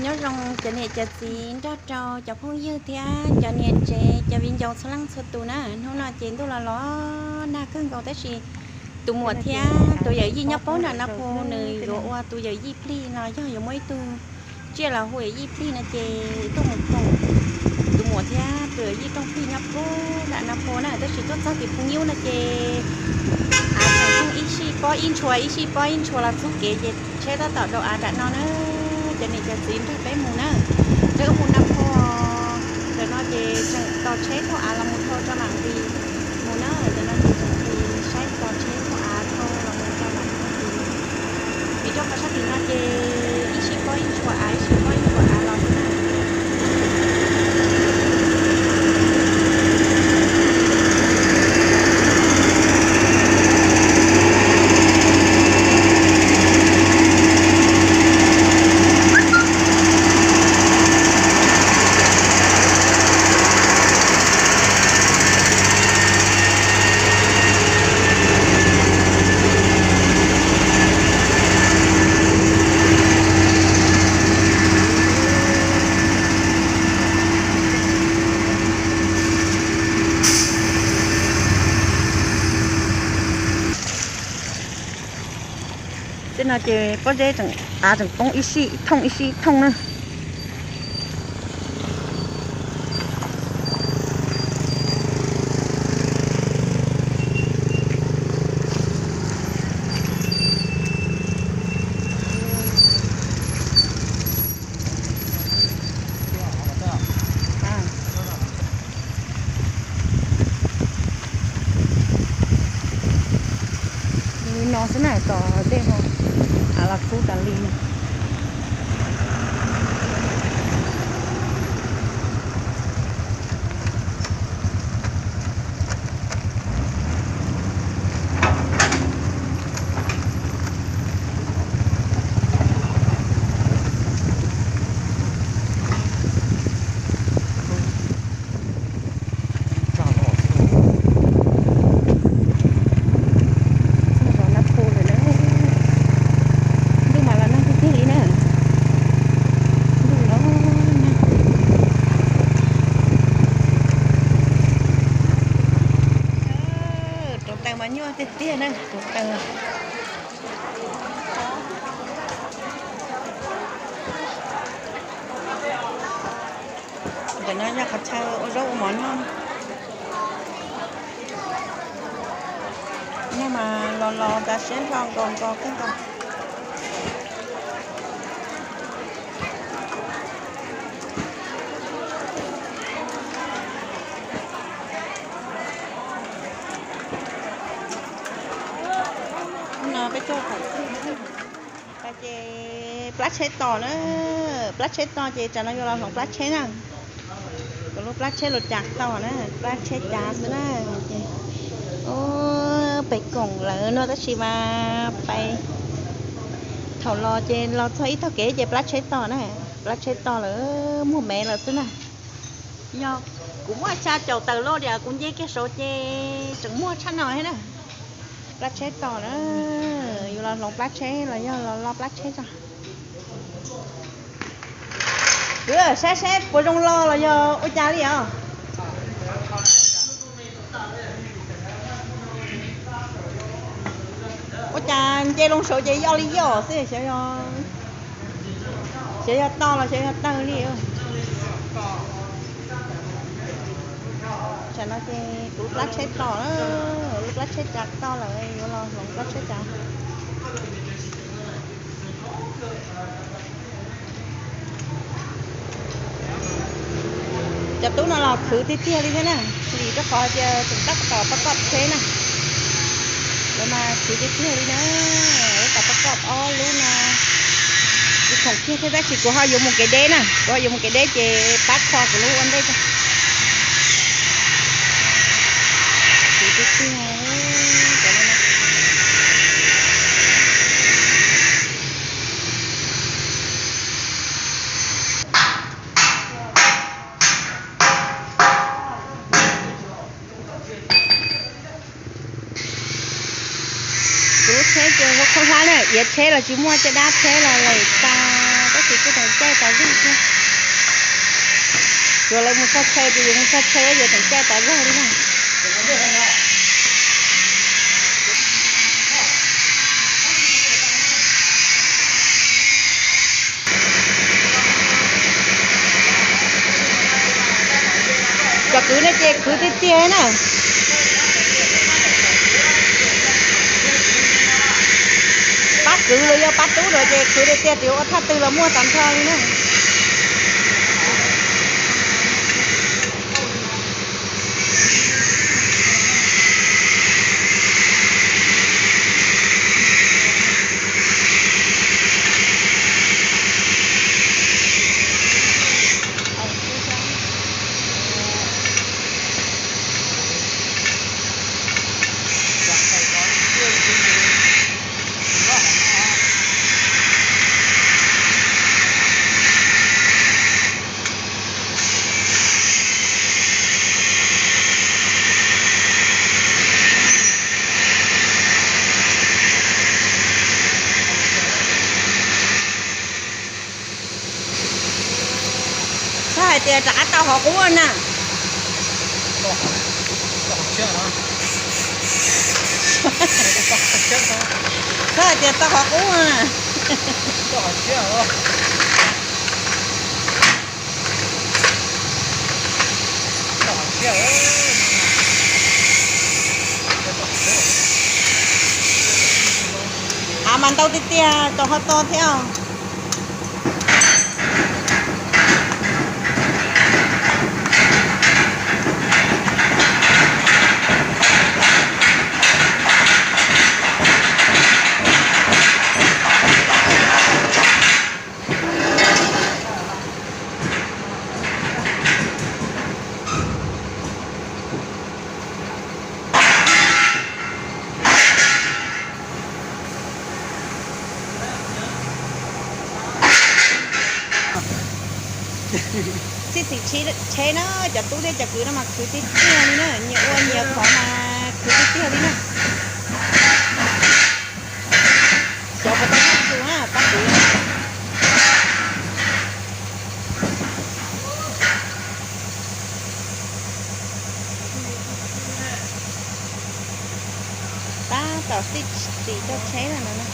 Nyob zoo cov niam cov txiv nrog rau cov phooj ywg thiab cov niam tsev cov viv ncaus txhua leej txhua tus na. Hnub no ces ntuj los los nag kawg nkaus tab sis tus muam thiab tus yawm yij nyob puag nram no phu nws yuav ua tus yawm yij plig los yog yuav muaj ib tug tsiaj los hu yawm yij plig no ces tuaj mus koom tus muam thiab tus yawm yij rooj plig nyob puag nram no phu na tab sis tuaj txog tim phu nyub no ces av tseem thooj ib sij pob ib ntshua ib sij pob ib ntshua los txug kev ces tsheb tab tom dau av nram no na. Cov niam cov txiv nrog peb mus na, peb mus na phu. Ntawm no ces tseem tos tsheb thauj av los mus dhau rau mam nqis mus na. Ntawm no ces tseem nqis saib tos tsheb thauj av dhau los mus rau mam nqis mus. Vim rau qhov sab tim no ces ib sij pob ib ntshua av ib sij pob ib ntshua av los xwb na. Tej no ces pob zeb tseem, av tseem poob ib sij ib thooj ib sij ib thooj na. Li no xwb na, tos dej ho av los kub tas li. Txog rau nab phu lawm na. Ntuj mas los nag tiag tiag li na. Ntuj los nag. Roob taw mas nyuaj tiag tiag na, roob taw. Ntawm no yog qhov chaw ua zaub ua mov noj. Nag mas los los tas siab nrho nkaus nkaus kawg nkaus. No peb tuaj, ces plab tsheb tos na, plab tsheb tos ces tsam no yuav los hloov plab tsheb na. Kuv lub plab tsheb los cas tos na, plab tsheb cas xwb na. Ces pem koom lawv no tab sis mas pais thaum los ces los txog ib tog kev ces plab tsheb tos na, plab tsheb tos lawm muag mev lawm xwb na. Yog kuv muaj tshaj caum tawm loj diam kuv nce kiag saud ces tseem muag tshaj no thiab na. Plab tsheb tos na, yuav los hloov plab tsheb los yog los lo plab tsheb tso. Kwv, saib saib puas zoo lo los yog ua cas li os? Ua cas nce loo saud ces yoj li yoj xwb, xyov yog toj los xyov yog tawg li. Tsam no ces kuv lub plab tsheb tos, lub plab tsheb cas tos lawm, yuav los hloov plab tsheb cas. Cov tub no los khwv tiag tiag li thiab na, vim rau qhov tias tseem tab tom pab koj tsheb na. Lawv mas khwv tiag tiag li na, tab tom pab koj ob lub no. Kuv khoom kiag thiab tab sis kuv ho yuav mus kev deb na, kuv ho yuav mus kev deb ces pab kho kuv lub ua ntej. Khwv tiag tiag. Kuv lub tsheb ces hu khaub hlab na, iav tsheb los tsis muaj, caj dab tsheb los lem tas, tab Ces kuj teem caij tas zog thiab. Tsuas lawv mus txog chaw ces yus mus txog chaw yuav teem caij tas zog li na. Cov kwv no ces khwv tiag tiag na. Pab kwv los yog pab tub lawm ces khwv tiag tiag, tias ua thaj twg los muaj tag nrho li na. Txhob hais tias rov qab tau qhov qub na. Txhob hais tias tau qhov qub na. Av mas ntau tiag tiag, tau ho to thiab. Txhij xim tsheb na, cov tub thiab cov kwv no mas khwv tiag tiag li na, nyias ua nyias qhov mas khwv tiag tiag li na. Xyov puas tau muaj tus na, pab kwv. Tab tom txhij xim rau tsheb no na.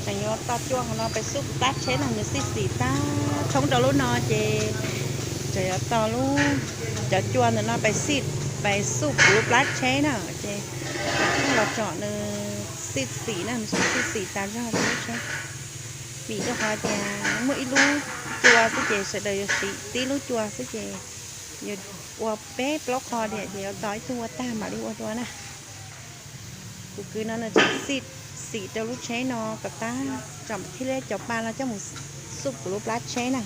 Tseem yuav tos cua hauv no pais xuj plab tsheb na, nws xij xim tag tshoob rau lub no ces tseem yuav tos lub, cov cua ntawm no pais xij, pais xuj kuv lub plab tsheb na ces los tsom nws xij xim na, nws xij xim tas zog rau lub tsheb. Vim rau qhov tias muaj ib lub cua xwb ces sawv daws yuav siv tib lub cua xwb ces yuav ua peb plaub qho tiam ces yuav tos ib tug ua tag mam li ua dua na. Kuv kwv no nws tseem xij xim rau lub tsheb no kom tab tsom thiab liab cov pa no coj mus xuj kuv lub plab tsheb na.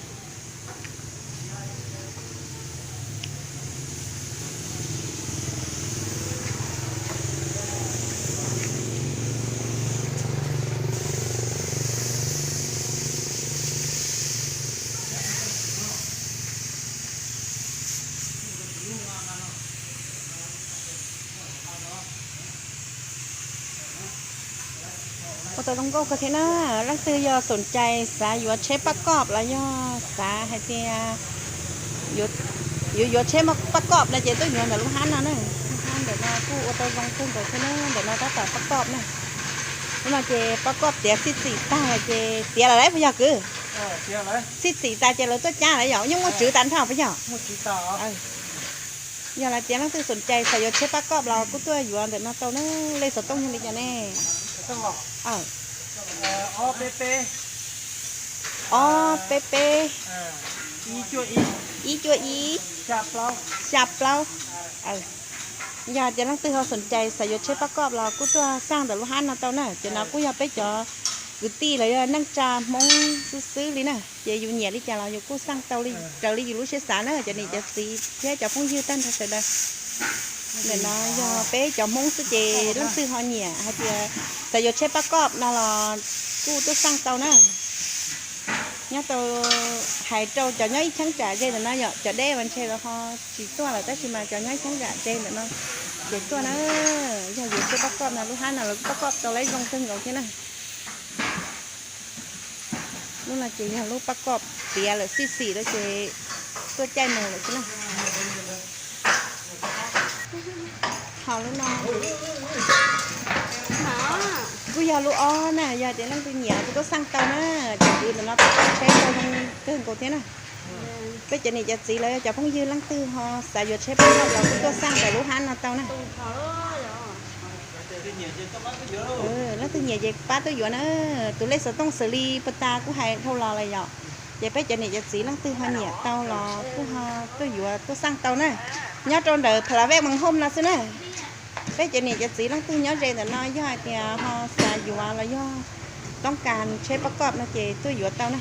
Ua tau zoo nkauj kawg thiab na. Leej twg yog xoom cai xav yuav tsheb pab koj los yog xav hais tias yuav yuav tsheb pab koj no ces tuaj yuav ntawm lub hab no na. Lub hab ntawm no kuj ua tau zoo kawg nkaus thiab na, ntawm no tab tom pab koj na. Lub no ces pab koj tiav xij xim tag ces tiav lawm lauj puas yog kwv? Txhij txhim tas ces lawv tuaj cab lawm yom, yeej muaj tswv tas nrho puas yog? Yog lawv tias leej twg xoom cai xav yuav tsheb pab koj los kuj tuaj yuav ntawm no tau na, lej xov tooj yog li cas ne? Ob peb peb, ib cuaj ib, xya plaub. Yog tias leej twg ho xoom cai xav yuav tsheb pab koj los kuj tuaj xaj ntawm lub hab no tau na. Ces no kuj yog peb cov kwv tij los yog neej tsa Hmoob xwb xwb li na. Ces yus nyiam li cas los yus kuj xaj tau li raws li yus lub siab xav na, cov niam cov txiv thiab cov phooj ywg tag nrho sawv daws. Ntawm no yog peb cov Hmoob xwb ces leej twg ho nyiam hais tias xav yuav tsheb pab koj no los kuj tuaj xaj tau na. Nyob rau, hais rau cov nyob ib cheeb tsam ze ntawm no yom, cov deb mas ntshe los ho tsis tuaj lawm, tab sis mas cov nyob ib cheeb tsam ze ntawm no ces tuaj na. Yog yuav tsheb pab koj no lub hab no los pab koj tau lawv zoo kawg nkaus thiab na. Lub no ces yog lub pab koj tiav lawm xij xim lawm ces tuaj caij mus lawm xwb na. Ho lub no kuj yog lub ob na, yog tias leej twg nyiam kuj tuaj xaj tau na. Cov kwv ntawm no pab koj tsheb tau zoo kawg nkaus thiab na. Peb cov niam cov txiv los yog cov phooj ywg leej twg ho xav yuav tsheb pab koj los kuj tuaj xaj ntawm lub hab no tau na. Leej twg nyiam ces pab tuaj yuav na. Tus lej xov tooj xws li puag ta kuj hais dhau los lawm yom. Ces peb cov niam cov txiv leej twg ho nyiam tau los kuj ho tuaj yuav tuaj xaj tau na. Nyob rau ntawm Pha La Vej Mees Home no xwb na. Peb cov niam cov txiv leej twg nyob ze ntawm no yog hais tias ho xav yuav los yog toob kas tsheb pab koj no ces tuaj yuav tau na.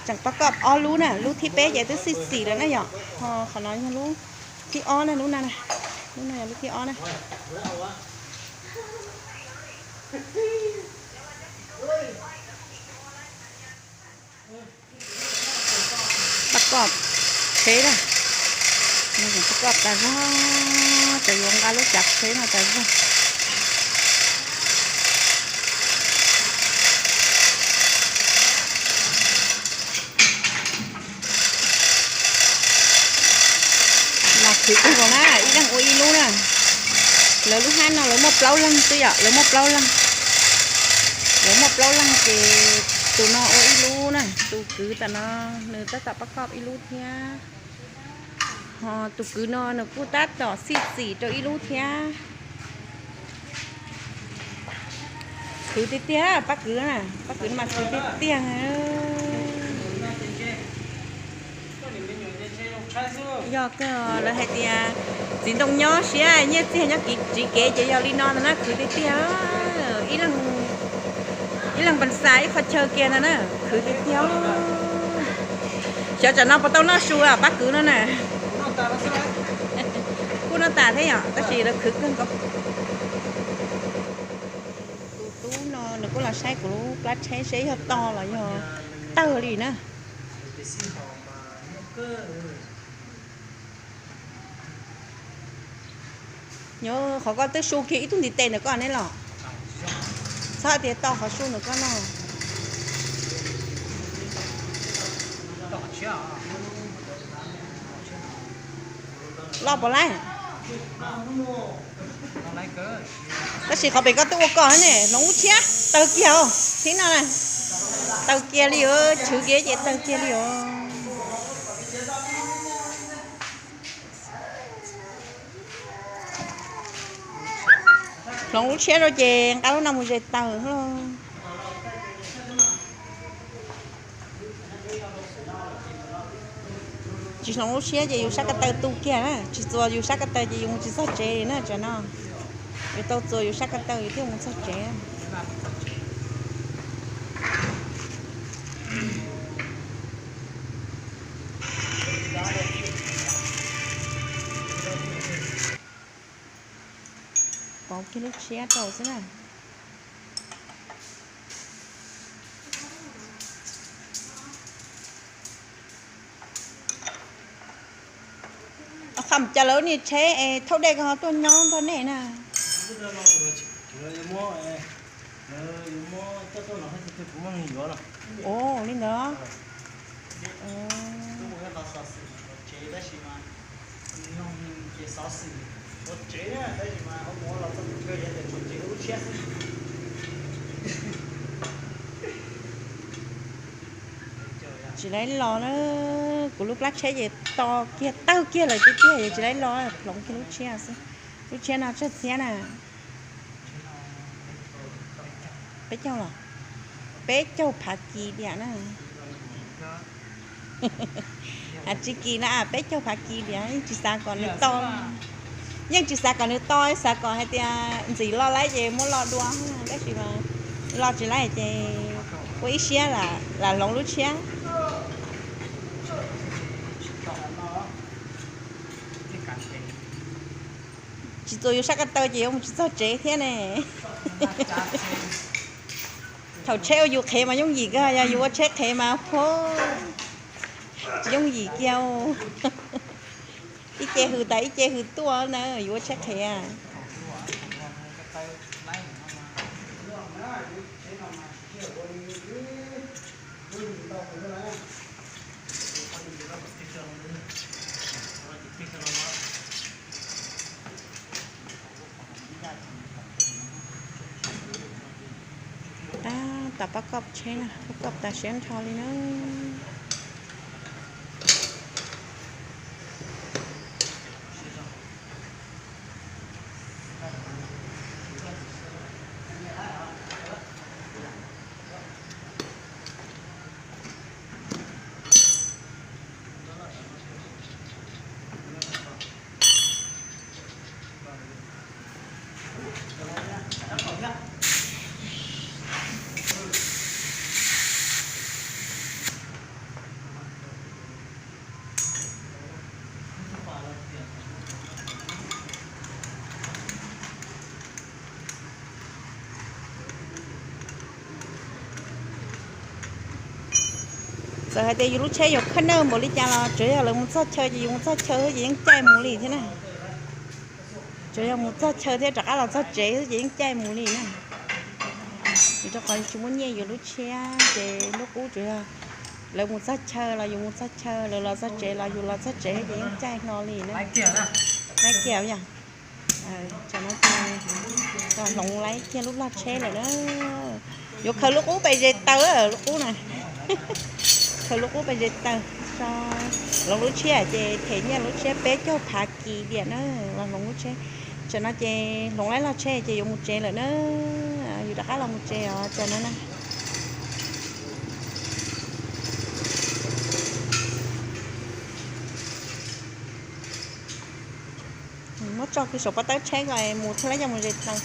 Tseem pab koj ob lub na, lub thib peb ces twb xij xim lawm na yom. Ho qhov no yog lub thib ob na, lub no, lub no yog lub thib ob na. Pab koj tsheb na, pab koj tas zog, cov yuav nqa lub cav tsheb no tas zog. Mas khwv kawg nkaus na, ib leeg ua ib lub na. Lawv lub hab no lawv muaj plaub leeg xwb yom, lawv muaj plaub leeg. Lawv muaj plaub leeg ces tus no ua ib lub na, tus kwv tam no nws tab tom pab koj ib lub thiab. Ho tus kwv no nws kuj tab tom xij txim rau ib lub thiab. Khwv tiag tiag pab kwv na, pab kwv mas khwv tiag tiag. Yog kawg lawv hais tias txiv ntoo nyob siab nyiaj txiag nyob tsiv kev ces yog li no ntag na, khwv tiag tiag. Ib leeg pes xas ib qho chaw kiag ntag na, khwv tiag tiag. Xyov tsam no puas tau noj su pab kwv no na. Kuj noj tas thiab yom, tab sis lawv khwv kawg nkaus. Tus tub no nws kuj los saib kuv lub plab tsheb seb yog tog los yog tawg li na. Nyob qhov koj twb su kiag ib tug ntiv tes ntawm koj ne los? Txhob tias tau qhov su ntawm koj no. Loj puas laij? Tab sis qhov pem koj twb ua koj ne, hloov lub tshiab tawg kiag os, thib no na. Tawg kiag li os, chwv kiag ces tawg kiag li os. Hloov lub tshiab rau ces nqa lub no mus zes taws. Tsis hloov lub tshiab ces yus sab ko taw tu kiag na, tsis txuas yus sab ko taw ces yus mus tsis txog tsev li na tsam no. Yus tau txuas yus sab ko taw yus thiaj mus txog tsev. Pauv kiag lub tshiab rau xwb na. Qhov cas lawv niag tsheb es thauj dej ko ho tuaj nyob nrog nej na? Ua li ntawd. Tsis laib los na, kuv lub plab tsheb ces to kiag tawg kiag lawm tiag tiag, yuav tsis laib los, hloov kiag lub tshiab xwb. Lub tshiab no tsawg txhiab na? Peb caug los? Peb caug phav kis diam na. Tsis kis na, peb caug phav kis diam, yeej tsis xav kom nws to. Yeej tsis xav kom nws to, xav kom hais tias ntxim los lawm ces muab los dua, tab sis mas los tsis laib ces ua ib siab lam hloov lub tshiab. Tsis txuas yus sab ko taw ces yuav mus tsis txog tsev thiab ne. Thaum tsheb ua yus qhev mas yooj yim kawg, yog yus ua tsheb qhev mas, tsis yooj yim kiag. Ib ce hws tas ib ce hws tuaj na, yus ua tsheb qhev. Tab tom pab koj tsheb na, pab koj tas siab nrho li na. Txawm hais tias yus lub tsheb yuav khawb nawj npaum li cas los tsuav yog lawv mus txog chaw ces yus mus txog chaw xwb ces yeej caij mus li thiab na. Tsuav yog mus txog chaw thiab rov qab los txog tsev xwb ces yeej caij mus li na. Vim rau qhov yus tsis muaj nyiaj yuav lub tshiab ces lub qub tsuav yog lawv mus txog chaw los yus mus txog chaw, lawv los txog tsev los yus los txog tsev ces yeej caij hlo li na. Laib kiag yog. Tam no ces hloov laib kiag lub log tsheb lawm na. Yuav khaws lub qub pes ze taw, lub qub na. Khaws lub qub pes ze taw. Hloov lub tshiab ces them nyiaj lub tshiab peb caug phav kis diam na, los hloov lub tsheb. Tam no ces hloov laib log tsheb ces yuav mus tsev lawm na. Yus rov qab los mus tsev os tam no na. Muab tso kiag saum pob tawb tsheb ko mus thiaj li coj mus ze taw.